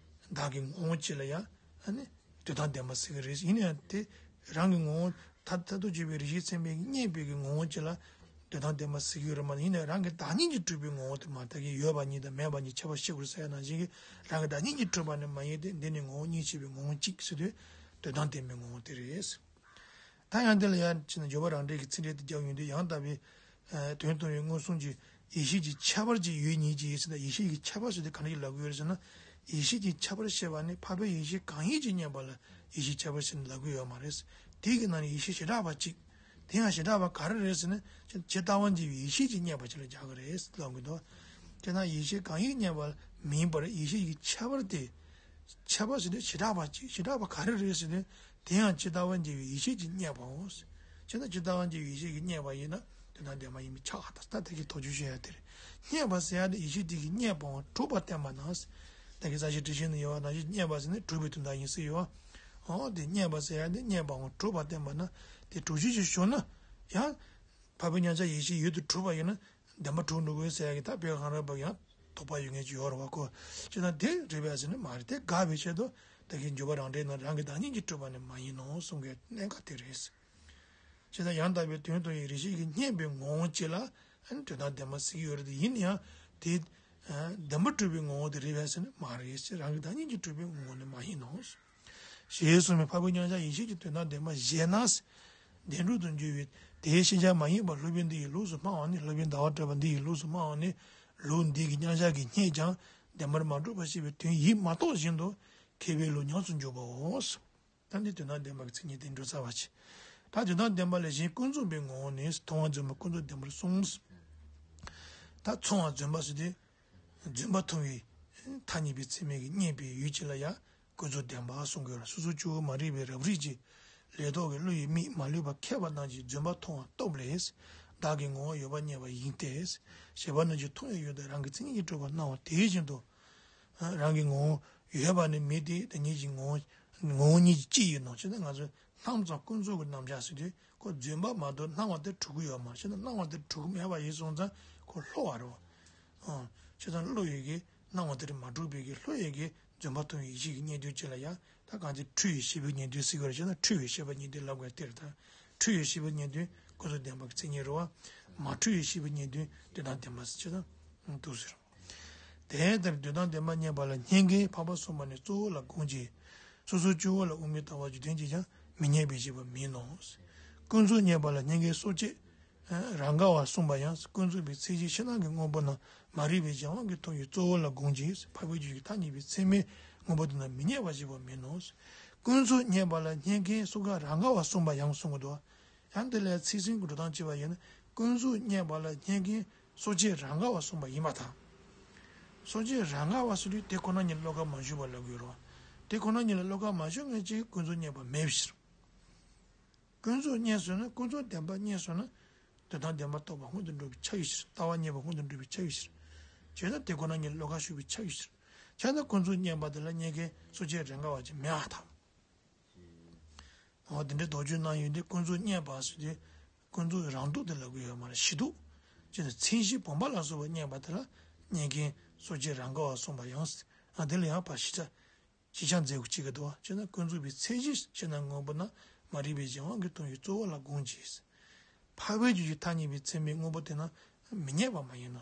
བདག་གི་ངོ་བོ་གཅིག་ལ་ཡང་ཨ་ནི་དོན་དམ་བདེན་པ་ཟེར་གྱི་རེད། ཡིན་ན་ཡང་དེ་རང་གི་ངོ་བོ་མཐར་མཐར་ཐུག་དཔྱོད་པའི་རིགས་ཤེས་ཚད་མས་ཀྱིས་རྙེད་པའི་གི་ངོ་བོ་གཅིག་ལ་དོན་དམ་བདེན་པ་ཟེར་གྱི་ཡོད་རེད་མ་གཏོགས། ཡིན་ན་ཡང་རང་གི་བདག་ཉིད་ཀྱིས་གྲུབ་པའི་ངོ་བོ་དེ་མ་ད་གིན་ཡོད་པ་ཉིད་དང་མེད་པ་ཉིད་ཁྱད་པར་ཤེས་དགོས་ཟེར་ཡ་ནང་བཞིན་གྱི་རང་གི་བདག་ཉིད་ཀྱིས་གྲུབ་པ་ནི་མ་ཡིན་ཏེ། འདི་ནི་ངོ་བོ་གཉིས་ཤེས་པའི་ངོ་བོ་གཅིག་ཟེར་དུས་དོན་དམ་བདེན་པའི་ངོ་བོ་དེ་རེད། ད་ཡང་དེ་ལ་ཡང་ཕྱིན་ན་འཇུག་པ་རང་འགྲེལ་གྱི་ཚིག་འགྲེལ་དེ་རྒྱག་ཡོང་དུས། ཡང་དག་པའི་དོན་མཐོང་བའི་མངོན་སུམ་གྱི་ཡེ་ཤེས་ཀྱི་ཁྱད་པར་གྱི་ཡུལ་ཉིད་ཀྱིས་ཟེར་ན། ཡེ་ཤེས་ཀྱི་ཁྱད་པར་ཟེར་དེ་ག་འདྲ་ཞིག་ལབ་ཀྱི་ཡོད་རེད་ཟེར་ན། ཡེ་ཤེས་ཀྱི་ཁྱད་པར་ཤེས་པ་ནི་འཕགས་པའི་ཡེ་ཤེས་གང་ཡིན་གྱིས་རྙེད་པ་ལ་ཡེ་ཤེས་ཁྱད་པར་ཟེར་ནས་ལབ་ཀྱི་ཡོད་མ་རེད། དེ་གི་ནང་ནས་ཡེ་ཤེས་བྱེ་བྲག་པ་གཅིག་དེ་ཡང་བྱེ་བྲག་པ་ག་རེ་རེད་ཟེར་ན། ཇི་ལྟ་བ་འཇལ་བའི་ཡེ་ཤེས་ཀྱིས་རྙེད་པ་ཅིག་ལ་རྒྱག་གི་རེད་ལབ་ཀྱི་འདུག་དེས་ན་ཡེ་ཤེས་གང་ཡིན་རྙེད་པ་མིན་པར་ཡེ་ཤེས་ཀྱི་ཁྱད་པར་དེ། ཁྱད་པར་ཟེར་དུས་བྱེ་བྲག་པ་གཅིག་བྱེ་བྲག་པ་ག་རེ་རེད་ཟེར་དུས། དེ་ཡང་ཇི་ལྟ་བ་འཇལ་བའི་ཡེ་ཤེས་ཀྱིས་རྙེད་པའོ། བྱས་ན་ཇི་ལྟ་བ་འཇལ་བའི་ཡེ་ཤེས་ཀྱིས་རྙེད་པ་ཡིན་ན་དོན་དམ་བདེན་པ་ཡིན་པས་ཁྱབ་པ་དང་། ད་དེ་གི་དོགས་གཅོད་བྱེད་ཡ་དེ་རེད། རྙེད་པ་ཟེར་ཡ་དེ་ཡེ་ཤེས་དེ་གིས་རྙེད་པའང་གྲུབ་པར་བསྟན་པ་ན། ད་གིན་རྩ་ཤེ་ཊཱིཀ་ཆེན་ནང་ཡོད་པ་ནང་བཞིན་རྙེད་པ་ཟེར་ནས་གྲུབ་པའི་དོན་དག་ཡིན་ཟེར་ཡོད་པ། འོ་དེ་རྙེད་པ་ཟེར་ཡ་དེ་རྙེད་པའང་གྲུབ་པར་བསྟན་པ་ན། དེ་གྲུབ་ཆོས་ཅིག་བྱུང་ན་ཡང་། འཕགས་པའི་མཉམ་གཞག་ཡེ་ཤེས་ཡུལ་དུ་གྲུབ་པ་ཡིན་ན་བདེན་པ་གྲུབ་འགྲོ་དགོས་ཟེར་ཡ་གི་ད་དཔེ་གང་རེད་པ། ཡང་དོགས་པ་ཡོད་མཁན་ཅིག་ཡོད་རེད་བ་ཁོ། བྱས་ན་དེ་རེད་པས་ཟེར་ན་མ་རེད། དེ་དགག་པའི་ཆེད་དུ་ད་གིན་འཇུག་པ་རང་འགྲེལ་ནང་རང་གི་བདག་ཉིད་ཀྱིས་གྲུབ་པ་ནི་མ་ཡིན་ནོ་གསུང་མཁན་གནད་འགག་དེ་རེད། བྱས་ཙང་ཡང་དག་པའི་དོན་མཐོང་བའི་རིགས་ཤེས་ཀྱིས་རྙེད་པའི་ངོ་བོ་གཅིག་ལ་ཨ་ནི་དོན་དམ་བདེན་པ་ཟེར་གྱི་ཡོད་རེད་དེ། ཡིན་ན་ཡང་དེ་བདེན་པ་གྲུབ་པའི་ངོ་བོ་དེ་རེད་པས་ཟེར་ན་མ་རེད་ཟེར། རང་གི་བདག་ཉིད་ཀྱིས་གྲུབ་པའི་ངོ་བོ་ནི་མ་ཡིན་ནོ། ཞེས་གསུངས་པས་འཕགས་པའི་མཉམ་གཞག་ཡེ་ཤེས་ཀྱི་དོན་དམ་བདེན་པ་བཞེད་ན། བདེན་གྲུབ་ཏུ་འགྱུར་བའི་དེའི་ཤེས་བྱ་མ་ཡིན་པ་སློབ་དཔོན་འདི་ཡི་ལུགས་སུ་སྨྲ་བ་ནི། སློབ་དཔོན་ཟླ་བ་གྲགས་པ་འདི་ཡི་ལུགས་སུ་སྨྲ་བ་ནི། ལུགས་འདི་གི་མཉམ་གཞག་གིས་རྙེད་ཀྱང་བདེན་པར་མ་གྲུབ་པར་ཤེས་པའི་དོན་ཡིད་མ་རྟོགས་བཞིན་དུ་མཁས་པའི་ལུགས་ཉམས་སུ་འཇུག་པའོ། ད་འདི་དོན་དམ་བདེན་པ་གི་མཚན་ཉིད་དེ་འགྲོ་ཚར་བ་ཆེ། ད་དོན་དམ་བདེན་པ་ལས་གཞན་ཀུན་རྫོབ་པའི་ངོ་བོ་ནི། མཐོང་བ་རྫུན་པ་ཀུན་རྫོབ་བདེན་པར་གསུངས། ད་མཐོང་བ་རྫུན་པ་ཟེར་དུས། རྫུན་པ་མཐོང་བའི་ཐ་སྙད་པའི་ཚད་མས་ཀྱིས་རྙེད་པའི་ཡུལ་གཅིག་ལ་ཡང་ཀུན་རྫོབ་བདེན་པ་གསུང་གི་ཡོད་ལ། སོ་སོ་སྐྱེ་བོ་མ་རིག་པའི་རབ་རིབ་ཀྱི་ལས་ལྡོག་གི་བློ་ཡི་མིག་མ་ལུས་པ་ཁེགས་པ་རྣམས་ཀྱིས་རྫུན་པ་མཐོང་བ་རྟོགས་པ་ལས། བདག་གི་ངོ་བོ་ཡོད་པར་རྙེད་པ་ཡིན་ཏེ། ཞེས་པ་རྣམས་ཀྱིས་མཐོང་བའི་ཡུལ་དེ་རང་གི་མཚན་ཉིད་ཀྱིས་གྲུབ་པར་སྣང་བ་དེ་བཞིན་དུ། རང་གི་ངོ་བོ་ཡོད་པ་ནི་མེད་དེ། དེ་ཉིད་ཀྱི་ངོ་བོ་ངོ་བོ་ཉིད་ཀྱིས་གཅིག་ཡིན་ནོ། བྱས་ན་ང་ཚོས་སྣང་ཙམ་ཀུན་རྫོབ་ཀྱི་རྣམ་གཞག་ཟེར་དུས་ཁོ་རྫུན་པ་མ་གཏོགས་སྣང་བ་དེ་གྲུབ་ཀྱི་ཡོད་མ་རེད། བྱས་ན་སྣང་བ་དེ་གྲུབ་ཀྱི་མེད་པ་ཡིན་སོང་ཙང་ཁོ་ལྷོ་བ་རེད་བ། ཨང་། བྱས་ཙང་བློ་ཡི་གེ་སྣང་བ་དེ་མ་གྲུབ་པའི་གི་བློ་ཡི་གེ་རྫུན་པ་མཐོང་བའི་ཡེ་ཤེས་ཀྱི་རྙེད་དོན་གཅིག་ལ་ཡང་ད་གང་ཚེ་འཁྲུལ་བའི་ཤེས་པའི་རྙེད་དོན་ཟེར་གྱི་རེད། བྱས་ན་འཁྲུལ་བའི་ཤེས་པ་རྙེད་དོན་ལབ་དགོས་དེ་རེད། ད་འཁྲུལ་བའི་ཤེས་པ་རྙེད་དོན་ཀུན་རྫོབ་བདེན་པ་གི་མཚན་ཉིད་རེད་བ། མ་འཁྲུལ་བའི་ཤེས་པ་རྙེད་དོན་དོན་དམ་བདེན་པ་ཟེར་བྱས་ན་འདུག་ཟེར། དེ་ལྟར་དོན་དམ་བདེན་པ་རྙེད་པ་ལ་རྙེད་མཁན་འཕགས་པ་གསུམ་པ་ནི་གཙོ་བོ་ལ་དགོངས་ཀྱི། སོ་སོ་སྐྱེ་བོ་ལ་དབུ་མའི་ལྟ་བ་རྒྱུ་མཚན་གྱིས་ཀྱང་མི་རྙེད་པའི་བཞེད་པ་མིན་ནོ། ཀུན་རྫོབ་རྙེད་པ་ལ་རྙེད་མཁན་སོ་སྐྱེ་རང་དགའ་བ་གསུངས་པ་ཡང་ཀུན་རྫོབ་པའི་ཚད་གཞི་ཕྱི་ནང་གི་དངོས་པོ་རྣམས་མ་རིག་པའི་གཞན་དབང་གིས་མཐོང་བའི་གཙོ་བོ་ལ་དགོངས་ཀྱི། འཕགས་པའི་རྒྱུད་ཀྱི་ཐ་སྙད་པའི་ཚད་མས་དངོས་པོ་དེ་རྣམས་མི་རྙེད་པར་བཞེད་པ་མིན་ནོ། ཀུན་རྫོབ་རྙེད་པ་ལ་རྙེད་མཁན་སོ་སྐྱེ་རང་དགའ་བ་གསུངས་པ་ཡང་གསུང་གི་འདུག། ཡང་དེ་ལས་ཚིག་ཟིན་གྱི་འགྲོ་སྟངས་བྱས་པ་ཡིན་ན། ཀུན་རྫོབ་རྙེད་པ་ལ་རྙེད་མཁན་སོ་སྐྱེ་རང་དགའ་བ་གསུངས་པ་ཡིན་པར་ཐལ། སོ་སྐྱེ་རང་དགའ་བ་ཟེར་དུས་དེ་ཁོ་ན་ཉིད་ལ་བློ་ཁ་མ་ཞུགས་པ་ལབ་དགོས་རེད། དེ་ཁོ་ན་ཉིད་ལ་བློ་ཁ་མ་ཞུགས་མཁན་གྱིས་ཀུན་རྫོབ་རྙེད་པ་མེད་པའི་ཕྱིར། ཀུན་རྫོབ་རྙེད་སོང་ན། ཀུན་རྫོབ་བདེན་པ་རྙེད་སོང་ན། དོན་དམ་བདེན་པ་རྟོགས་པ་སྔོན་དུ་འགྲོ་བའི་ཆ་ཡོད་ཕྱིར། ལྟ་བ་རྙེད་པ་སྔོན་དུ་འགྲོ་བའི་ཆ་ཡོད་ཕྱིར། བྱས་ན་དེ་ཁོ་ན་ཉིད་ལ་བློ་ཁ་ཞུགས་པའི་ཆ་ཡོད་ཕྱིར། བྱས་ན་ཀུན་རྫོབ་རྙེད་པ་དེ་ལ་རྙེད་མཁན་སོ་སྐྱེ་རང་དགའ་བ་ཅིག་མེད་པར་ཐལ། འོ་དེ་འདྲའི་དོགས་གཅོད་གནང་ཡོང་དུས་ཀུན་རྫོབ་རྙེད་པ་ཟེར་དུས་ཀུན་རྫོབ་རང་ལྡོག་དེ་ལབ་ཀྱི་ཡོད་མ་རེད། གཞི་ལྡོག་ཅེས་ནས་མཚན་གཞི་བུམ་པ་ལ་སོགས་པ་རྙེད་པ་དེ་ལ་རྙེད་མཁན་སོ་སྐྱེ་རང་དགའ་བ་གསུངས་པ་ཡང་། ཨ་དེ་ལ་ཡང་ཕར་ཕྱི་ཆ་ཕྱི་ཆ་མཛད་དགོས་ཅིག་གི་འདུག་བ། བྱས་ན་ཀུན་རྫོབ་པའི་ཚད་གཞི་ཕྱི་ནང་དངོས་པོ་རྣམས་མ་རིག་པའི་གཞན་དབང་གིས་མཐོང་བའི་གཙོ་བོ་ལ་དགོངས་ཀྱི། འཕགས་པའི་རྒྱུད་ཀྱི་ཐ་སྙད་པའི་ཚད་མས་དངོས་པོ་དེ་རྣམས་མི་རྙེད་པ་མ་ཡིན་ནོ།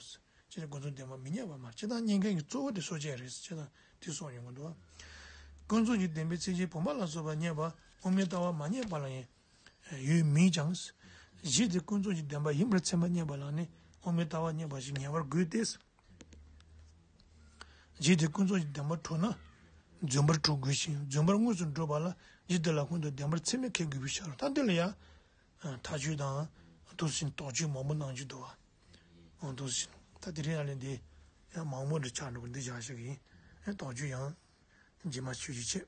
ཅེས་ཀུན་རྫོབ་བདེན་པ་མི་རྙེད་པ་མ་རེད། ཅེས་དང་རྙེད་མཁན་གྱི་གཙོ་བོ་དེ་སོ་སྐྱེ་རེད། ཅེས་དང་དེ་གསུངས་ཡོང་གི་འདུག། ཀུན་རྫོབ་ཀྱི་བདེན་པའི་ཚད་གཞི་བུམ་པ་ལ་སོགས་པ་རྙེད་པ་དབུ་མའི་ལྟ་བ་མ་རྙེད་པ་ལ་ཡང་ཡོད་མིན་ཀྱང་། གཞི་དེ་ཀུན་རྫོབ་ཀྱི་བདེན་པ་ཡིན་པར་མཚན་པ་རྙེད་པ་ལ་ནི་ དབུ་མའི་ལྟ་བ་རྙེད་པ་ཞིག་ངེས་པར་དགོས་ཏེ། རྗེས་དེ་ཀུན་རྫོབ་ཀྱི་བདེན་པར་གྲུབ་ན། རྫུན་པར་གྲུབ་དགོས་ཤིང་། རྫུན་པར་དངོས་སུ་འགྲུབ་པ་ལ་རྗེས་དེ་ལ་ཀུན་རྫོབ་བདེན་པར་ཚད་མས་ཁེགས་དགོས་པའི་ཕྱིར། ད་འདི་ལ་ཡང་མཐའ་དཔྱོད་དང་དུ་ཟིན་དོགས་གཅོད་མང་པོ་གནང་རྒྱུ་འདུག་བ། དུ་ཟིན་ད་དེ་རིང་ཡང་ལས་འདི་ཡང་མང་པོ་འདྲ་ཆགས་འགྲོ་གི་འདི་བཞག་ཞིག་ཡིན། དོགས་གཅོད་ཡང་རྗེས་མ་ཆོས་ཀྱི་ཆེད།